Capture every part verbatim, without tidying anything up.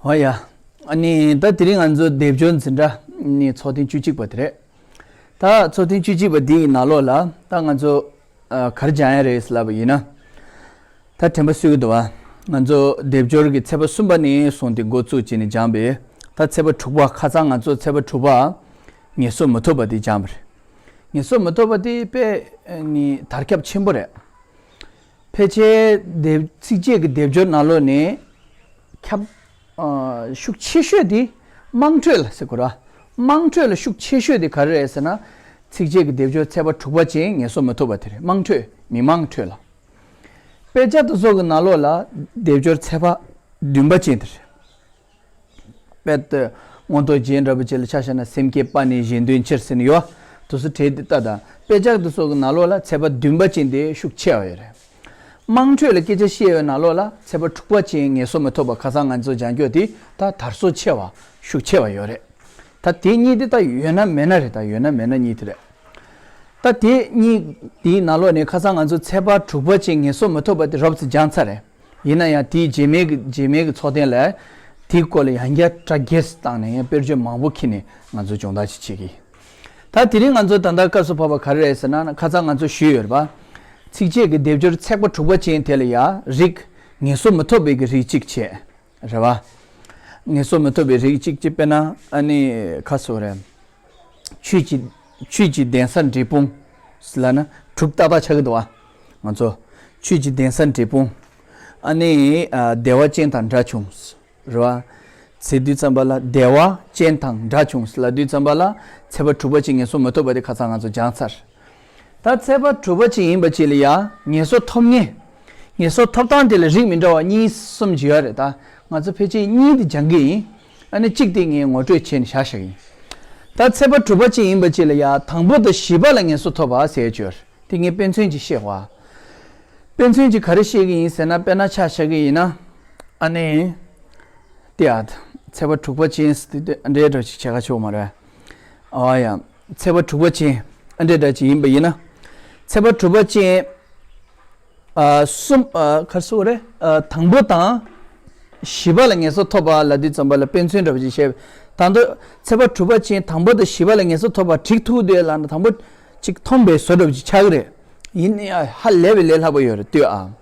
ཨོ་ཡ། ཨ་ནི་ད་དེ་རིང་ང་ཚོ་སྡེབ་སྦྱོར་འཛིན་གྲྭ་ནི་ཚོགས་ཐེངས་བཅུ་གཅིག་པ་དེ་རེད། ད་ཚོགས་ཐེངས་བཅུ་གཅིག་པ་འདིའི་ནང་ལོགས་ལ་ད་ང་ཚོ་ཨ་ག་རེ་སྦྱང་ཡ་རེད་ཟེར་ལབ་པ་ཡིན་ན། ད་དྲན་པ་གསོས་ཀྱི་འདུག་བ། ང་ཚོ་སྡེབ་སྦྱོར་གྱི་ཚེག་བར་གསུམ་པ་ནས་བཟུང་སྟེ་འགོ་བཙུགས་བྱས་ནས་སྦྱངས་པས། ད་ཚེག་བར་དྲུག་པ། ཁ་སང་ང་ཚོ་ཚེག་བར་དྲུག་པ་ངེས་བཟུང་མི་ཐུབ་པ་དེ་སྦྱངས་པ་རེད། ངེས་བཟུང་མི་ཐུབ་པ་དེ་དཔེ་ནི་དར་ཁྱབ་ཆེན་པོ་རེད། ཕལ་ཆེར་སྡེབ་ཚིགས་བཅད་ཀྱི་སྡེབ་སྦྱོར་ནང་ལོགས་ནས་ཁྱབ་ཨ་ཤུགས་ཆེ་ཤོས་དེ་དམངས་ཁྲོད་ལ་ཟེར་དགོས་ར། དམངས་ཁྲོད་ལ་ཤུགས་ཆེ་ཤོས་དེ་ག་རེ་རེད་ཟེར་ན། ཚིགས་བཅད་ཀྱི་སྡེབ་སྦྱོར་ཚེག་བར་དྲུག་པ་ཅན་ངེས་བཟུང་མི་ཐུབ་པ་དེ་རེད། དམངས་ཁྲོད། མི་དམངས་ཁྲོད་ལ། དཔེ་ཆ་དེ་ཚོ་གི་ནང་ལོགས་ལ་སྡེབ་སྦྱོར་ཚེག་བར་བདུན་པ་ཅན་དེ་རེད། དཔེ་དེ་མངོན་རྟོགས་རྒྱན་འདྲ་པོ་ཅིག་ལ་ཆ་བཞག་ན། སེམས་བསྐྱེད་པ་ནི་གཞན་དོན་ཕྱིར་ཟེར་ནས་ཡོད། དེ་ཚོ་གྲས་དེ་ལྟ་དང་། དཔེ་ཆ་དེ་ཚོ་གི་ནང་ལོགས་ལ་ཚེག་བར་བདུན་པ་ཅན་དེ་ཤུགས་ཆེ་བ་ཡོད་རེད། དམངས་ཁྲོད་ལ་སྐད་ཆ་བཤད་ཡོད་ནང་ལོགས་ལ་ཚེག་བར་དྲུག་པ་ཅན་ངེས་བཟུང་མི་ཐུབ་པ། ཁ་སང་ང་ཚོ་སྦྱང་རྒྱུ་དེ་ད་དར་སོ་ཆེ་བ་ཤུགས་ཆེ་བ་ཡོད་རེད། ད་དེ་གཉིས་དེ་ད་ཡོད་ན་མེད་ན་རེད། ད་ཡོད་ན་མེད་ན་གཉིས་དེ་རེད། ད་དེ་གཉིས་དེའི་ནང་ལོགས་ནས་ཁ་སང་ང་ཚོ་ཚེག་བར་དྲུག་པ་ཅན་ངེས་བཟུང་མི་ཐུབ་པ་དེ་རོབ་ཙམ་སྦྱངས་ཚར་རེད། ཡིན་ན་ཡང་དེའི་རྗེས་མའི་གི་རྗེས་མའི་གི་ཚོགས་ཐེངས་ལ་དེའི་སྐོར་ལ་ཡང་བསྐྱར་སྒྲ་སྒྱུར་བཏང་ནས་ཡང་དཔེར་བརྗོད་མང་པོ་ཁྱེར་ནས་ང་ཚོ་སྦྱོང་བརྡར་ཅིག་བྱེད་ཀྱི་ཡིན། ད་དེ་རིང་ང་ཚོ་ད་ལྟ་སྐབས་སུ་བབས་པ་ག་རེ་རེད་ཟེར་ན། ཁ་སང་ང་ཚོ་ཞུས་ཡོད་རེད་པ། ཚིགས་བཅད་ཀྱི་སྡེབ་སྦྱོར་ཚེག་བར་དྲུག་པ་ཅན་དེ་ལ་ཡང་རིགས་ངེས་བཟུང་མི་ཐུབ་པའི་གི་རིགས་གཅིག་བྱས། རེད་པ། ངེས་བཟུང་མི་ཐུབ་པའི་རིགས་གཅིག་གཅིག་དཔེར་ན་ཨ་ནི་ག་རེ་ཟེར་དགོས་རེད། ཆོས་ཀྱི་ཆོས་ཀྱི་གདན་ས་འབྲས་སྤུངས་ལབ་ན་དྲུག་ཏག་ཏག་ཆགས་ཀྱི་འདུག་བ། ང་ཚོ་ཆོས་ཀྱི་གདན་ས་འབྲས་སྤུངས། ཨ་ནི་ཨ་བདེ་བ་ཅན་དང་འདྲ་བྱུང་། རེད་བ། ཟེར་དུས་ཙམ་པ་ལ་བདེ་བ་ཅན་དང་འདྲ་བྱུང་ལབ་དུས་ཙམ་པ་ལ་ཚེག་བར་དྲུག་པ་ཅན་ངེས་བཟུང་མི་ཐུབ་པ་དེ་ཁ་སང་ང་ཚོ་སྦྱངས་ཚར། ད་ཚེག་བར་དྲུག་པ་ཅན་ཡིན་པ་ཅིག་ལ་ཡང་ངེས་བཟུང་ཐོབ་ངེས། ངེས་བཟུང་ཐོབ་སྟངས་དེ་ལ་རིགས་མི་འདྲ་བ་གཉིས་གསུམ་ཅིག་ཡོད་རེད། ད་ང་ཚོ་ཕལ་ཆེར་གཉིས་དེ་སྦྱང་གི་ཡིན། ཨ་ནི་གཅིག་དེ་ངས་ངོ་སྤྲོད་བྱས་ནས་བཞག་བཞག་ཡིན། ད་ཚེག་བར་དྲུག་པ་ཅན་ཡིན་པ་ཅིག་ལ་ཡང་དང་པོ་དང་བཞི་པ་ལ་ངེས་བཟུང་ཐོབ་པ་ཟེར་ཡ་ཅིག་ཡོད་རེད། དེ་ངས་དཔེ་མཚོན་ཅིག་བཤད་དགོས། དཔེ་མཚོན་ཅིག་ག་རེ་བཤད་ཀྱི་ཡིན་ཟེར་ན། དཔེར་ན་ཆ་བཞག་གི་ཡིན་ན། ཨ་ནི། དེ་ཨ། ཚེག་བར་དྲུག་པ་ཅན་ཟེར་དུས་འདྲའི་འདྲ་ཅིག་བྱེད་ཁ་ཆོག་མ་རེད། ཨ་ཡ། ཚེག་བར་དྲུག་པ་ཅན་འདྲའི་འདྲ་ཅིག་ཡིན་པ་ཡིན་ན། ཚེག་བར་དྲུག་པ་ཅན། ཨ་གསུམ་ཨ་ག་རེ་ཟེར་དགོས་རེད། ཨ་དང་པོ་དང་བཞི་པ་ལ་ངེས་བཟུང་ཐོབ་པ་ལབ་དུས་ཙམ་པ་ལ་དཔེ་མཚོན་འདྲ་པོ་ཅིག་བཤད། ད་དུང་ཚེག་བར་དྲུག་པ་ཅན་དང་པོ་དང་བཞི་པ་ལ་ངེས་བཟུང་ཐོབ་པ་འགྲིག་ཐུབ་འདོད་ལབ་ན་དང་པོ་ཅིག་མཐོང་བའི་བཟོ་འདྲ་པོ་ཅིག་ཆགས་ཀྱི་རེད། ཡིན་ནའི་ཧ་ལས་པའི་ལས་སླ་པོ་ཡོད་རེད་ལྟོས་ཨ།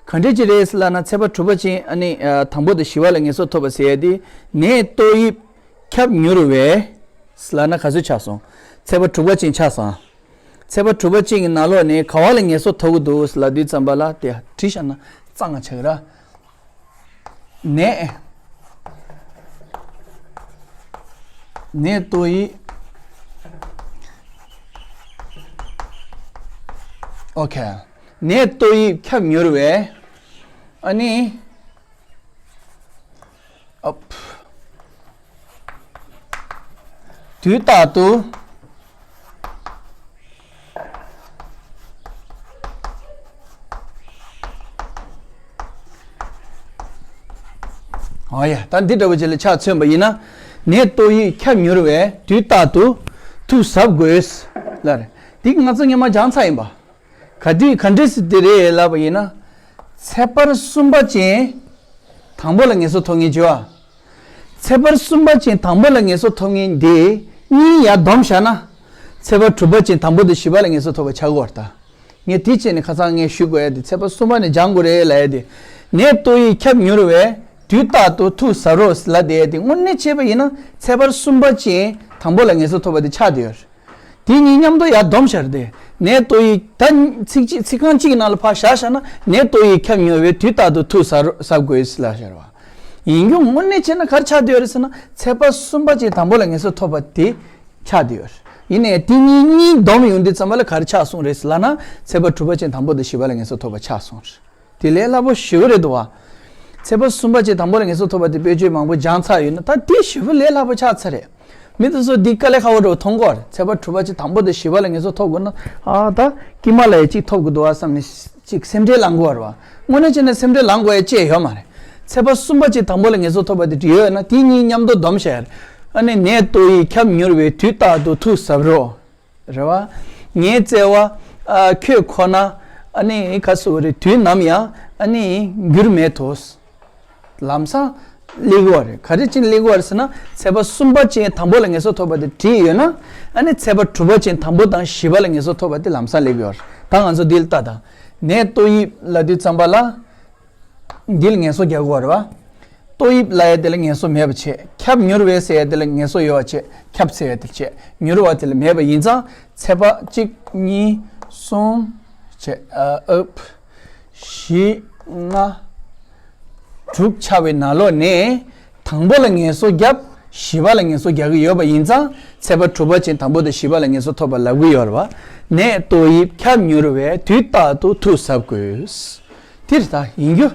ག་འདྲ་ཅིག་རེད་ལབ་ན། ཚེག་བར་དྲུག་པ་ཅན་ཨ་ནི་ཨ་དང་པོ་དང་བཞི་པ་ལ་ངེས་བཟུང་ཐོབ་པ་ཟེར་ཡ་དེ། ནས་ཏོག་དབྱིབས་ཁྱབ་མྱུར་བས་ལབ་ན་ག་ཚོད་ཆགས་སོང་། ཚེག་བར་དྲུག་པ་ཅན་ཆགས་སོང་། ཚེག་བར་དྲུག་པ་ཅན་གྱི་ནང་ལོགས་ནས་ག་བ་ལ་ངེས་བཟུང་ཐོབ་ཀྱི་འདུག་ལབ་དུས་ཙམ་པ་ལ་དེ་བྲིས་བཞག་ན་གཙང་ང་ཆགས་ཀྱི་ར། ནས། ནས་ཏོག་དབྱིབས། ཨོ་ཁེ། ནས་ཏོག་དབྱིབས་ཁྱབ་མྱུར་བས། ཨ་ནི། ཨོ། དུས་རྟག་ཏུ། ཨོ་ཡ། ད་འདི་འདྲ་བོ་ཅིག་ལ་ཆ་མཚོན་པ་ཡིན་ན། ནས་ཏོག་དབྱིབས་ཁྱབ་མྱུར་བས་དུས་རྟག་ཏུ་ཐུགས་གཟབ་དགོས། ལབ་རེད། འདི་ང་ཚོ་སྔོན་མ་སྦྱངས་ཚར་ཡིན་པ། ག་དུས་ག་འདྲས་སེ་དེ་རེད་ལབ་པ་ཡིན་ན། ཚེག་བར་གསུམ་པ་ཅན་དང་པོ་ལ་ངེས་བཟུང་ཐོབ་ངེས་བྱེད་པ། ཚེག་བར་གསུམ་པ་ཅན་དང་པོ་ལ་ངེས་བཟུང་ཐོབ་ངེས་འདི་གཉིས་ཡར་བསྡོམས་བཞག་ན། ཚེག་བར་དྲུག་པ་ཅན་དང་པོ་དང་བཞི་པ་ལ་ངེས་བཟུང་ཐོབ་པ་ཆགས་ཀྱི་ཡོད་རེད་ད། ངས་དེ་བྱས་ནས་ཁ་སང་ངས་ཞུ་དགོས་ཡ་དེ་ཚེག་བར་གསུམ་པ་ནས་སྦྱང་དགོས་རེད་ལབ་ཡ་དེ། ནས་ཏོག་དབྱིབས་ཁྱབ་མྱུར་བས་དུས་རྟག་ཏུ་ཐུགས་གཟབ་རོགས་ལབ་བསྡད་ཡ་དེ་དངོས་གནས་བྱས་པ་ཡིན་ན་ཚེག་བར་གསུམ་པ་ཅན་དང་པོ་ལ་ངེས་བཟུང་ཐོབ་པ་དེ་ཆགས་བསྡད་ཡོད་རེད། དེ་གཉིས་མཉམ་དུ་ཡར་བསྡོམས་བཞག་རེད་དེ། ནས་ཏོག་དབྱིབས་ད་ཚིག་གཅིག་ཚིག་རྐང་གཅིག་གི་ནང་ལ་ཕར་བཞག་བཞག་ན། ནས་ཏོག་དབྱིབས་ཁྱབ་མྱུར་བས་དུས་རྟག་ཏུ་ཐུགས་གཟབ་རོགས་གཟབ་དགོས་ལབ་བཞག་རེད་བ། ཡིན་རྒྱུ་དངོས་གནས་བྱས་ན་ག་རེ་ཆགས་བསྡད་ཡོད་རེད་ཟེར་ན། ཚེག་བར་གསུམ་པ་ཅན་དང་པོ་ལ་ངེས་བཟུང་ཐོབ་པ་དེ་ཆགས་བསྡད་ཡོད་རེད། ཡིན་ནའི་དེ་གཉིས་གཉིས་བསྡོམས་ཡོང་དུས་ཙམ་པ་ལ་ག་རེ་ཆགས་སོང་རེད་ཟེར་ལབ་ན། ཚེག་བར་དྲུག་པ་ཅན་དང་པོ་དང་བཞི་པ་ལ་ངེས་བཟུང་ཐོབ་པ་ཆགས་སོང་རེད། དེ་ལས་སླ་པོ་ཞེ་པོ་རེད་འདུག་བ། ཚེག་བར་གསུམ་པ་ཅན་དང་པོ་ལ་ངེས་བཟུང་ཐོབ་པ་དེ་དཔེ་བརྗོད་མང་པོ་སྦྱངས་ཚར་ཡོད་ན་ད་དེ་ཞེ་པོ་ལས་སླ་པོ་ཆགས་ཚར་རེད། མི་དེ་ཚོ་འདི་དཀའ་ལས་ཁག་པོ་འདྲ་པོ་མཐོང་གི་ཡོད་རེད། ཚེག་བར་དྲུག་པ་ཅན་དང་པོ་དང་བཞི་པ་ལ་ངེས་བཟུང་ཐོབ་དགོས་ན། ཨ་ད་དཀྱིལ་མ་ལ་ཡ་གཅིག་ཐོབ་དགོས་འདུག་བ་བསམ་ནས་ཅིག་སེམས་ཁྲལ་ལངས་དགོས་པ་རེད་བ། དངོས་གནས་བྱས་ན་སེམས་ཁྲལ་ལངས་དགོས་ཡ་ཅིག་ཡོད་མ་རེད། ཚེག་བར་གསུམ་པ་ཅན་དང་པོ་ལ་ངེས་བཟུང་ཐོབ་པ་དེ་འགྲིག་ཡོད་ན་དེ་གཉིས་མཉམ་དུ་བསྡོམས་བྱས། ཨ་ནི་ནས་ཏོག་དབྱིབས་ཁྱབ་མྱུར་བས་དུས་རྟག་ཏུ་ཐུགས་གཟབ་རོགས། རེད་བ། ངའི་བརྩེ་བ། ཨ་ཁྱོད་ཁོ་ན། ཨ་ནི་ག་རེ་ཟེར་དགོས་རེད། དུས་ནམ་ཡང་ཨ་ནི་འགྱུར་མེད་དོ། ལམ་སང་ སླེབས་ཀྱི་ཡོད་རེད། ག་རེ་བྱས་ནས་སླེབས་ཀྱི་ཡོད་རེད་ཟེར་ན། ཚེས་པ་གསུམ་པ་ཅན་དང་པོ་ལ་ངེས་བཟུང་ཐོབ་པ་དེ་བྲིས་ཡོད་ན། ཨ་ནི་ཚེས་པ་དྲུག་པ་ཅན་དང་པོ་དང་བཞི་པ་ལ་ངེས་བཟུང་ཐོབ་པ་དེ་ལམ་སང་སླེབས་ཀྱི་ཡོད་རེད། ད་ང་ཚོ་འདི་ལ་ལྟ་དང་། ནས་ཏོག་དབྱིབས་ལབ་དུས་ཙམ་པ་ལ། འདི་ལ་ངེས་བཟུང་རྒྱག་དགོས་རེད་བ། ཏོག་དབྱིབས་ལབ་ཡ་དེ་ལ་ངེས་བཟུང་མེད་པ་བྱས། ཁྱབ་མྱུར་བའི་ཟེར་ཡ་དེ་ལ་ངེས་བཟུང་ཡོད་པ་བྱས། ཁྱབ་ཟེར་ཡ་དེ་ལ་བྱས། མྱུར་བ་དེ་ལ་མེད་པ་ཡིན་ཙང་། ཚེས་པ་གཅིག་གཉིས་གསུམ་བྱས། ཨ་ཨབ་བཞི་ལྔ་དྲུག་ཆགས་པའི་ནང་ལོགས་ནས། དང་པོ་ལ་ངེས་བཟུང་བརྒྱབ། བཞི་པ་ལ་ངེས་བཟུང་རྒྱག་གི་ཡོད་པ་ཡིན་ཙང་། ཚེས་པ་དྲུག་པ་ཅན་དང་པོ་དང་བཞི་པ་ལ་ངེས་བཟུང་ཐོབ་པ་ལབ་ཀྱི་ཡོད་རེད་བ། ནས་ཏོག་དབྱིབས་ཁྱབ་མྱུར་བས་དུས་རྟག་ཏུ་ཐུགས་གཟབ་དགོས། དེ་རེད་ད་ཡིན་རྒྱུ།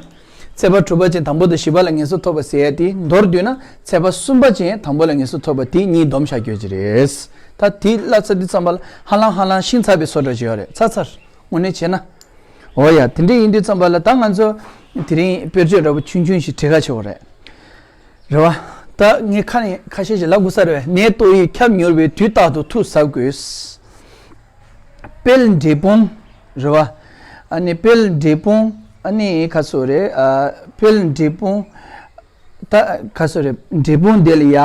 ཚེས་པ་དྲུག་པ་ཅན་དང་པོ་དང་བཞི་པ་ལ་ངེས་བཟུང་ཐོབ་པ་ཟེར་ཡ་དེ་མདོར་བསྡུས་ན། ཚེས་པ་གསུམ་པ་ཅན་དང་པོ་ལ་ངེས་བཟུང་ཐོབ་པ་དེ་གཉིས་སྡོམ་བཞག་རྒྱུ་ཅིག་རེད། ད་དེ་ལབ་ཚར་དུས་ཙམ་པ་ལ་ཧ་ལམ་ཧ་ལམ་ཤེས་ཚར་བའི་བཟོ་འདྲ་ཅིག་ཡོད་རེད། ཚར་ཚར། དངོས་གནས་བྱས་ན། འོ་ཡ། དེ་འདྲ་ཡིན་དུས་ཙམ་པ་ལ་ད་ང་ཚོ་དེ་རིང་དཔེར་བརྗོད་འདྲ་པོ་ཆུང་ཆུང་ཞིག་བྲིས་ག་བྱེད་དགོས་རེད། རེད་བ། ད་ངས་ཁ་ནས་ཁ་ཤས་ཤིག་ལབ་དགོས་ས་རེད་བས། ནས་ཏོག་དབྱིབས་ཁྱབ་མྱུར་བས་དུས་རྟག་ཏུ་ཐུགས་གཟབ་དགོས། དཔལ་འབྲས་སྤུངས། རེད་བ། ཨ་ནི་དཔལ་འབྲས་སྤུངས། ཨ་ནི་ག་ཚོད་རེད། ཨ། དཔལ་འབྲས་སྤུངས། ད་ག་ཚོད་རེད། འབྲས་སྤུངས་དེ་ལ་ཡ།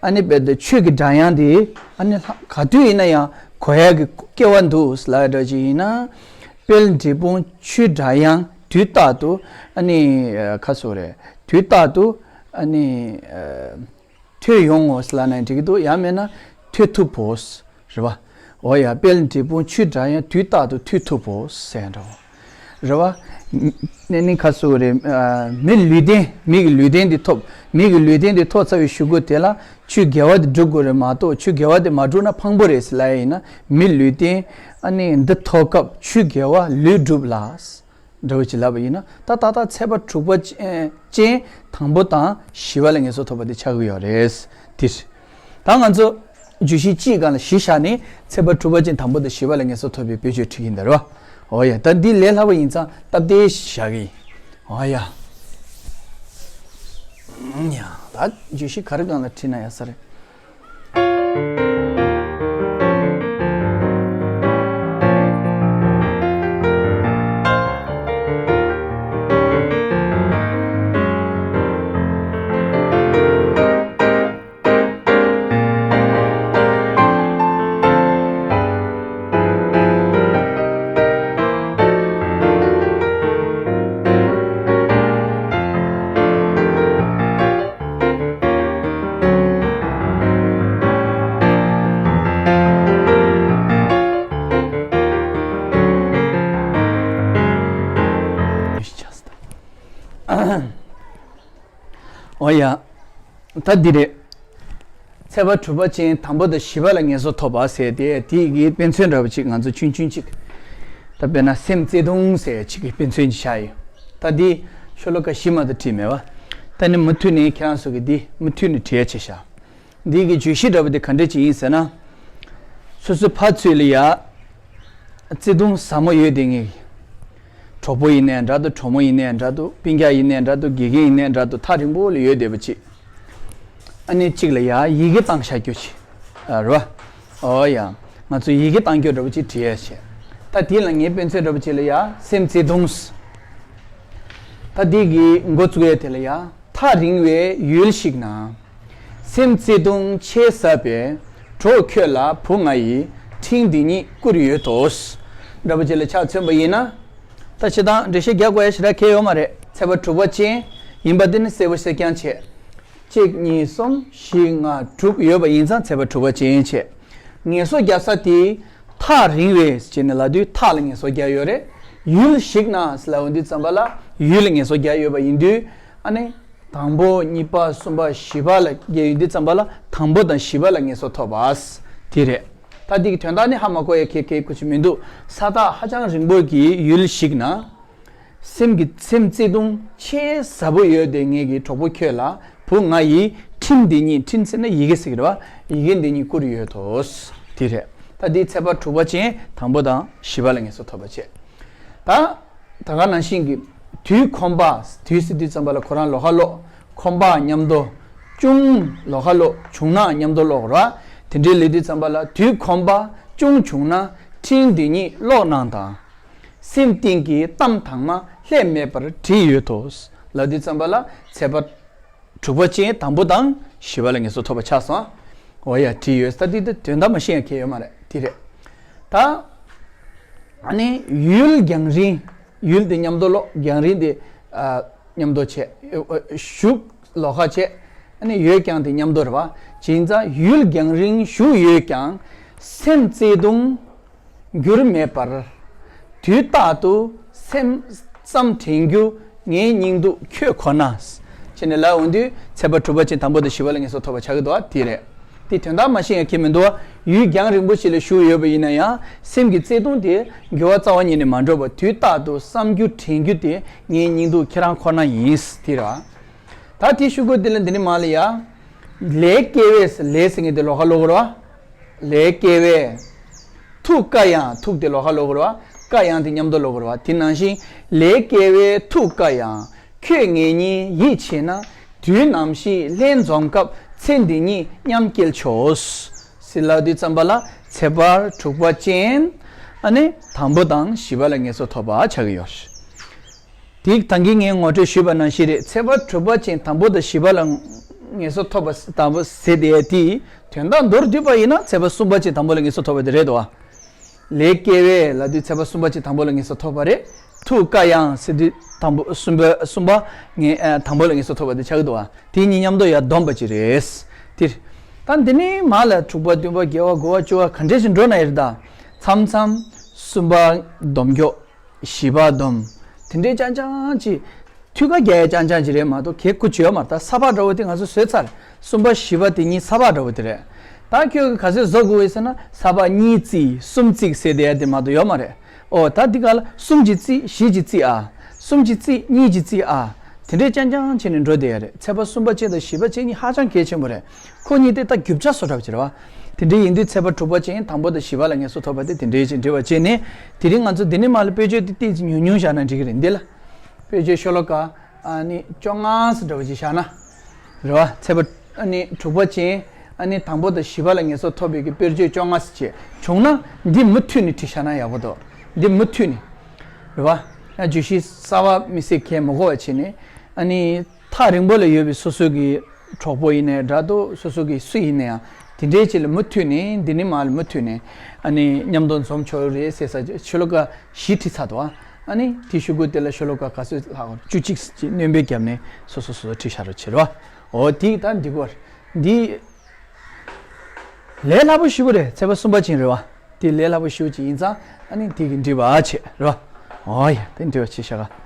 ཨ་ནི་དཔེར་ན་ཆོས་ཀྱི་སྒྲ་དབྱངས་དེ། ཨ་ནི་ལྷ་ག་དུས་ཡིན་ན་ཡང་གོ་ཡག་གི་སྐལ་བ་འདུག་ལབ་འདྲ་ཅིག་ཡིན་ན། དཔལ་འབྲས་སྤུངས་ཆོས་སྒྲ་དབྱངས་དུས་རྟག་ཏུ། ཨ་ནི་ག་ཚོད་རེད། དུས་རྟག་ཏུ། ཨ་ནི། ཨ། ཐོས་ཡོང་ངོ་ལབ་ན་འགྲིག་གི་འདུག་ཡང་མིན་ན་ཐོས་ཐུབ་བོ། རེད་བ། འོ་ཡ། དཔལ་འབྲས་སྤུངས་ཆོས་སྒྲ་དབྱངས་དུས་རྟག་ཏུ་ཐོས་ཐུབ་བོ་ཟེར་འདྲ་བོ། རེད་བ། ནས་ནི་ག་ཚོད་རེད། ཨ། མི་ལུས་རྟེན། མི་གི་ལུས་རྟེན་འདི་ཐོབ། མི་གི་ལུས་རྟེན་འདི་ཐོབ་ཚར་བའི་གཞུག་གུ་དེ་ལ་ཆོས་དགེ་བ་འདི་སྒྲུབ་དགོས་རེད་མ་གཏོགས། ཆོས་དགེ་བ་འདི་མ་སྒྲུབ་ན་ཕངས་པོ་རེད་ཟེར་ལབ་ཡ་ཡིན་ན། མི་ལུས་རྟེན། ཨ་ནི་འདི་ཐོབ་སྐབས་ཆོས་དགེ་བ་ལུས་སྒྲུབ་ལ། འདྲ་བོ་ཅིག་ལབ་པ་ཡིན་ན། ད་ད་ལྟ་ཚེས་པ་དྲུག་པ་ཅན་དང་པོ་དང་བཞི་པ་ལ་ངེས་བཟུང་ཐོབ་པ་དེ་ཆགས་ཀྱི་ཡོད་རེད། དེ་རེད། ད་ང་ཚོ་བརྗོད་གཞི་གཅིག་སྒང་ལ་གཞི་བཞག་ནས་ཚེས་པ་དྲུག་པ་ཅན་དང་པོ་དང་བཞི་པ་ལ་ངེས་བཟུང་ཐོབ་པའི་དཔེ་བརྗོད་བྲིས་ཀྱི་ཡིན་ད་རེད་བ། འོ་ཡ། ད་འདི་ལས་སླ་པོ་ཡིན་ཙང་སྟབས་བདེ་བཞག་གི་ཡིན། འོ་ཡ། ཡ། ད་བརྗོད་གཞི་ག་རེ་སྒང་ལ་བྲིས་ན་ཡག་ས་རེད། འོ་ཡ། ད་འདི་རེད། ཚེས་པ་དྲུག་པ་ཅན་དང་པོ་དང་བཞི་པ་ལ་ངེས་བཟུང་ཐོབ་པ་ཟེར་ཏེ། དེ་གི་དཔེ་མཚོན་འདྲ་པོ་ཅིག་ང་ཚོ་ཆུང་ཆུང་ཅིག་ད་དཔེར་ན་སེམས་བརྩེ་གདུང་ཟེར་ཅིག་གི་དཔེ་མཚོན་ཅིག་བཞག་ཡོད། ད་འདི་ཤོ་ལོ་ཀ་བཞི་མ་གཏོགས་བྲིས་མེད་པ། ད་ནི་མུ་མཐུད་ནས་ཁྱེད་རང་ཚོ་གིས་འདི་མུ་མཐུད་ནས་བྲིས་ཡ་བྱས་ཤག་འདི་གི་བརྗོད་གཞི་འདྲ་པོ་དེ་ག་འདྲ་ཅིག་ཡིན་ཟེར་ན། སོ་སོའི་ཕར་ཚུར་ལ་ཡ་བརྩེ་གདུང་ཟབ་མོ་ཡོད་བསྡད་མཁན། གྲོགས་པོ་ཡིན་ནའི་འདྲ་འདུག་གྲོགས་མོ་ཡིན་ནའི་འདྲ་འདུག་སྤུན་ཀྱག་ཡིན་ནའི་འདྲ་འདུག་དགེ་རྒན་ཡིན་ནའི་འདྲ་འདུག་ཐག་རིང་པོ་ལ་ཡོད་བསྡད་པ་ཅིག་ཨ་ནི་གཅིག་ལ་ཡ་ཡི་གེ་བཏང་བཞག་རྒྱུ་ཅིག་ཨ། རེད་བ། འོ་ཡ། ང་ཚོ་ཡི་གེ་བཏང་རྒྱུ་འདྲ་པོ་ཅིག་བྲིས་ཡ་བྱས། ད་དེ་ལ་ངའི་དཔེ་མཚོན་འདྲ་པོ་ཅིག་ལ་ཡ་སེམས་བརྩེ་གདུང་། ད་འདི་གི་འགོ་བཙུགས་ཡ་དེ་ལ་ཡ། ཐག་རིང་བའི་ཡུལ་ཞིག་ན། སེམས་བརྩེ་གདུང་ཆེས་ཟབ་པའི། གྲོགས་ཁྱོད་ལ་བུ་ང་ཡིས། འཕྲིན་འདི་ཉིད་བསྐུར་ཡོད་དོ། འདྲ་པོ་ཅིག་ལ་ཆ་མཚོན་པ་ཡིན་ན། ད་སྤྱིར་བཏང་འགྲེལ་བཤད་རྒྱག་དགོས་ཡ་ཞེ་དྲག་གང་ཡང་ཡོད་མ་རེད། ཚེས་པ་དྲུག་པ་ཅན་ཡིན་པ་དེ་ནི་གསལ་པོ་གསལ་རྐྱང་བྱས། གཅིག་གཉིས་གསུམ་བཞི་ལྔ་དྲུག་ཡོད་པ་ཡིན་ཙང་ཚེས་པ་དྲུག་པ་ཅན་བྱས། ངལ་གསོ་རྒྱག་ས་དེ་ཐག་རིང་བས་ཅེས་ནས་ལབ་དུས་ཐག་ལ་ངལ་གསོ་རྒྱག་ཡོད་རེད། ཡུལ་ཞིག་ན་ཟེར་ལབ་ཡོང་དུས་ཙམ་པ་ལ་ཡུལ་ལ་ངལ་གསོ་རྒྱག་ཡོད་པ་ཡིན་དུས། ཨ་ནི། དང་པོ་གཉིས་པ་གསུམ་པ་བཞི་པ་ལ་རྒྱག་ཡོང་དུས་ཙམ་པ་ལ་དང་པོ་དང་བཞི་པ་ལ་ངལ་གསོ་ཐོབ་པ། དེ་རེད། ད་འདི་གི་དོན་དག་ནི་ཧ་མ་གོ་ཡ་གལ་གལ་ཁུ་ཆུ་མི་འདུག་ས་ཐག་ཧ་ཅང་རིང་པོ་གི་ཡུལ་ཞིག་ན། སེམས་ཀྱི་སེམས་བརྩེ་གདུང་ཆེས་ཟབ་པོ་ཡོད་དེ་ངེད་ཀྱི་གྲོགས་པོ་ཁྱོད་ལ་བུ་ང་ཡིས་འཕྲིན་འདི་ཉིད། འཕྲིན་ཟེར་ན་ཡི་གེ་ཟེར་གི་རེད་བ། ཡི་གེ་འདི་ཉིད་བསྐུར་ཡོད་དོ། དེ་རེད། ད་འདི་ཚེས་པ་དྲུག་པ་ཅན་དང་པོ་དང་བཞི་པ་ལ་ངལ་གསོ་ཐོབ་པ་བྱས། ད། ད་ག་ནང་བཞིན་གྱི་དུས་ཁོམ་པ། དུས་ཟེར་དུས་ཙམ་པ་ལ་ཁོ་རང་ལོགས་ཀ་ཀློག་ཁོམ་པ་མཉམ་དུ། ཅུང་ལོགས་ཀ་ཀློག་བྱུང་ན་མཉམ་དུ་ཀློག་ར། དེ་འདྲའི་ལས་དུས་ཙམ་པ་ལ་དུས་ཁོམ་པ་ཅུང་བྱུང་ན་འཕྲིན་འདི་ཉིད་ཀློག་གནང་དང་། སེམས་གཏིང་གི་གཏམ་དྭངས་མ་ལྷད་མེད་པར་བྲིས་ཡོད་དོ། ལབ་དུས་ཙམ་པ་ལ་ཚེས་པ་ དྲུག་པ་ཅན་དང་པོ་དང་བཞི་པ་ལ་ངེས་སོ་ཐོབ་པ་ཆགས་སོང་། འོ་ཡ་བྲིས་ཡོད་ས་འདི་དེ་དོན་དག་མ་ཤེས་ཡ་གལ་ཡོད་མ་རེད། དེ་རེད། ད་ཨ་ནི་ཡུལ་རྒྱང་རིང་། ཡུལ་དེ་མཉམ་དུ་ལོག་རྒྱང་རིང་དེ་ཨ་མཉམ་དུ་བྱས། ཨ་བཞུགས་ལོགས་ཀ་བྱས། ཨ་ནི་ཡོད་ཀྱང་དེ་མཉམ་དུ་རེད་བ། བྱས་ཙང་ཡུལ་རྒྱང་རིང་བཞུགས་ཡོད་ཀྱང་སེམས་བརྩེ་དུང་འགྱུར་མེད་པར། དུས་རྟག་ཏུ་སེམས་བསམ་དྲན་རྒྱུ་ངའི་སྙིང་སྡུག་ཁྱོད་ཁོ་ན། བྱས་ནས་ལབ་འོང་དུས་ཚེས་པ་དྲུག་པ་ཅན་དང་པོ་དང་བཞི་པ་ལ་ངེས་སོ་ཐོབ་པ་ཆགས་ཀྱི་འདུག་བ། དེ་རེད། དེ་དོན་དག་མ་ཤེས་ཡ་གལ་མི་འདུག་བ། ཡུལ་རྒྱང་རིང་པོ་ཞིག་ལ་བཞུགས་ཡོད་པ་ཡིན་ན་ཡང་སེམས་ཀྱི་བརྩེ་དུང་དེ་འགྱུར་བ་རྩ་བ་ཉིད་ནས་མ་འགྲོ་བར་དུས་རྟག་ཏུ་བསམ་རྒྱུ་དྲན་རྒྱུ་དེ་ངའི་སྙིང་སྡུག་ཁྱེད་རང་ཁོ་ན་ཡིན། དེ་རེད་བ། ད་དེ་ཤོག་གུ་དེ་ལ་འདི་ནས་མར་ལ་ཡ། ལས་སྐྱེ་བས། ལས་ཟེར་མཁན་དེ་ལོགས་ཀ་ཀློག་དགོས་རེད་བ། ལས་སྐྱེ་བས། ཐུགས་དཀའ་ཡང་། ཐུགས་དེ་ལོགས་ཀ་ཀློག་དགོས་རེད་བ། དཀའ་ཡང་དེ་མཉམ་དུ་ཀློག་དགོས་རེད་བ། དེ་ནང་བཞིན། ལས་སྐྱེ་བས་ཐུགས་དཀའ་ཡང་། ཁྱོད་ངེས་སྙིང་ཡིད་ཆེས་ན། དུས་ནམ་ཞིག་ལྷན་འཛོམས་སྐབས། ཚེ་འདི་ཉིད་མཉམ་སྐྱེལ་ཆོག་ཟེར་ལབ་དུས་ཙམ་པ་ལ་ཚེས་པ་དྲུག་པ་ཅན། ཨ་ནི་དང་པོ་དང་བཞི་པ་ལ་ངེས་སོ་ཐོབ་པ་ཆགས་ཀྱི་ཡོད། དེ་ད་གིན་ངས་ངོ་སྤྲོད་ཞུས་པ་ནང་བཞིན་རེད། ཚེས་པ་དྲུག་པ་ཅན་དང་པོ་དང་བཞི་པ་ལ་ངེས་སོ་ཐོབ་པ་དང་པོ་ཟེར་དེ་དེ་དོན་དག་མདོར་བསྡུས་པ་ཡིན་ན་ཚེས་པ་གསུམ་པ་ཅན་དང་པོ་ལ་ངེས་སོ་ཐོབ་པ་དེ་རེད་དོ། ལས་སྐྱེ་བས་ལབ་དུས་ཚེས་པ་གསུམ་པ་ཅན་དང་པོ་ལ་ངེས་སོ་ཐོབ་པ་རེད། ཐུགས་དཀའ་ཡང་ཟེར་དུས་དང་པོ་གསུམ་པ་གསུམ་པ་ངེས་ཨ་དང་པོ་ལ་ངེས་སོ་ཐོབ་པ་དེ་ཆགས་ཀྱི་འདུག་བ། དེ་གཉིས་མཉམ་དུ་ཡར་བསྡོམས་པ་ཅིག་རེད། དེ་ད་འདི་ནས་མར་ལ་དྲུག་པ་བདུན་པ་བརྒྱད་པ་དགུ་པ་བཅུ་པ་ག་འདྲས་ཞིག་འགྲོ་ན་ཡིན་ད། མཚམས་མཚམས་གསུམ་པ་སྡོམ་འགྱོག་བཞི་པ་སྡོམ། དེ་འདྲའི་རྐྱང་རྐྱང་ཅིག་འཐུས་ཀ་རྒྱག་ཡ་རྐྱང་རྐྱང་ཅིག་རེད་མ་གཏོགས་གལ་ཁུ་ཆོད་མ་རེད། ད་ས་ཕག་འདྲ་བོ་དེ་ང་ཚོ་བཟོས་ཚར། གསུམ་པ་བཞི་པ་དེ་གཉིས་ས་ཕག་འདྲ་བོ་དེ་རེད། ད་ཁྱོད་ཀྱིས་ག་ཚོད་བཟོ་དགོས་ཡོད་ཟེར་ན་ས་ཕག་གཉིས་བརྩིས་གསུམ་བརྩིས་ཟེར་བསྡད་ཡ་དེ་མ་གཏོགས་ཡོད་མ་རེད། ཨོ་ད་འདི་ག་ལ་གསུམ་གྱིས་བརྩིས། བཞི་གྱིས་བརྩིས་ཨ། གསུམ་གྱིས་བརྩིས། གཉིས་ཀྱིས་བརྩིས་ཨ། དེ་འདྲའི་རྐྱང་རྐྱང་བྱས་ནས་འགྲོ་བསྡད་ཡ་རེད། ཚེས་པ་གསུམ་པ་ཅན་དང་བཞི་པ་ཅན་གཉིས་ཧ་ཅང་གལ་ཆེན་པོ་རེད། ཁོ་གཉིས་དེ་ད་རྒྱུ་ཆ་བཟོ་འདྲ་བ་ཅིག་རེད་བ། དེ་འདྲའི་ཡིན་དུས་ཚེས་པ་དྲུག་པ་ཅན་དང་པོ་དང་བཞི་པ་ལ་ངེས་སོ་ཐོབ་པ་དེ་དེ་འདྲའི་ཅིག་འབྲེལ་བ་བྱས་ནས། དེ་རིང་ང་ཚོ་འདི་ནས་མར་ལ་དཔེ་བརྗོད་དེ་ཏོག་ཙམ་ཉུང་ཉུང་བཞག་ན་འགྲིག་གི་རེད། འདི་ལ་དཔེ་བརྗོད་ཤོ་ལོ་ཀ་ཨ་ནི་བཅོ་ལྔ་ཙམ་འདྲ་བ་ཅིག་བཞག་ན། རེད་བ། ཚེས་པ་ཨ་ནི་དྲུག་པ་ཅན་ཨ་ནི་དང་པོ་དང་བཞི་པ་ལ་ངེས་སོ་ཐོབ་པའི་གི་དཔེ་བརྗོད་བཅོ་ལྔ་ཙམ་བྱས་བྱུང་ན་འདི་མུ་མཐུད་ནས་བྲིས་བཞག་ན་ཡག་པོ་འདུག་འདི་མུ་མཐུད་ནས། རེད་བ། ཡང་བརྗོད་གཞི་གསར་པ་དམིགས་བསལ་གང་ཡང་མ་དགོས་པ་བྱས་ནས་ཨ་ནི་ཐག་རིང་པོ་ལ་ཡོད་པའི་སོ་སོ་གི་གྲོགས་པོ་ཡིན་ནའི་འདྲ་འདུག་སོ་སོ་གི་སུ་ཡིན་ན་ཡང་དེ་འདྲའི་ཅིག་ལ་མུ་མཐུད་ནས་འདི་ནས་མར་ལ་མུ་མཐུད་ནས་ཨ་ནི་མཉམ་དུ་འཛོམས་ཆོག་རེད་ཟེར་ས་ཤོ་ལོ་ཀ་བཞི་བྲིས་ཚར་འདུག་ཨ་ནི་དེའི་གཞུག་གུ་དེ་ལ་ཤོ་ལོ་ཀ་ག་ཚོད་ལྷག་བཅུ་གཅིག་ཅིག་སྣོན་པ་བརྒྱབ་ནས་སོ་སོ་སོ་སོ་བྲིས་བཞག་རོགས་བྱེད་རོགས། འོ་དེ་ད་འགྲིག་གི་རེད། འདི་ལས་སླ་པོ་ཞེ་པོ་རེད། ཚེས་པ་གསུམ་པ་ཅན་རེད་བ། དེ་ལས་སླ་པོ་ཞེ་པོ་ཅིག་ཡིན་ཙང་ཨ་ནི་དེ་གི་འགྲིག་པ་བྱེད་རོགས། འོ་ཡ་དེ་འགྲིག་པ་བྱེད་ཤག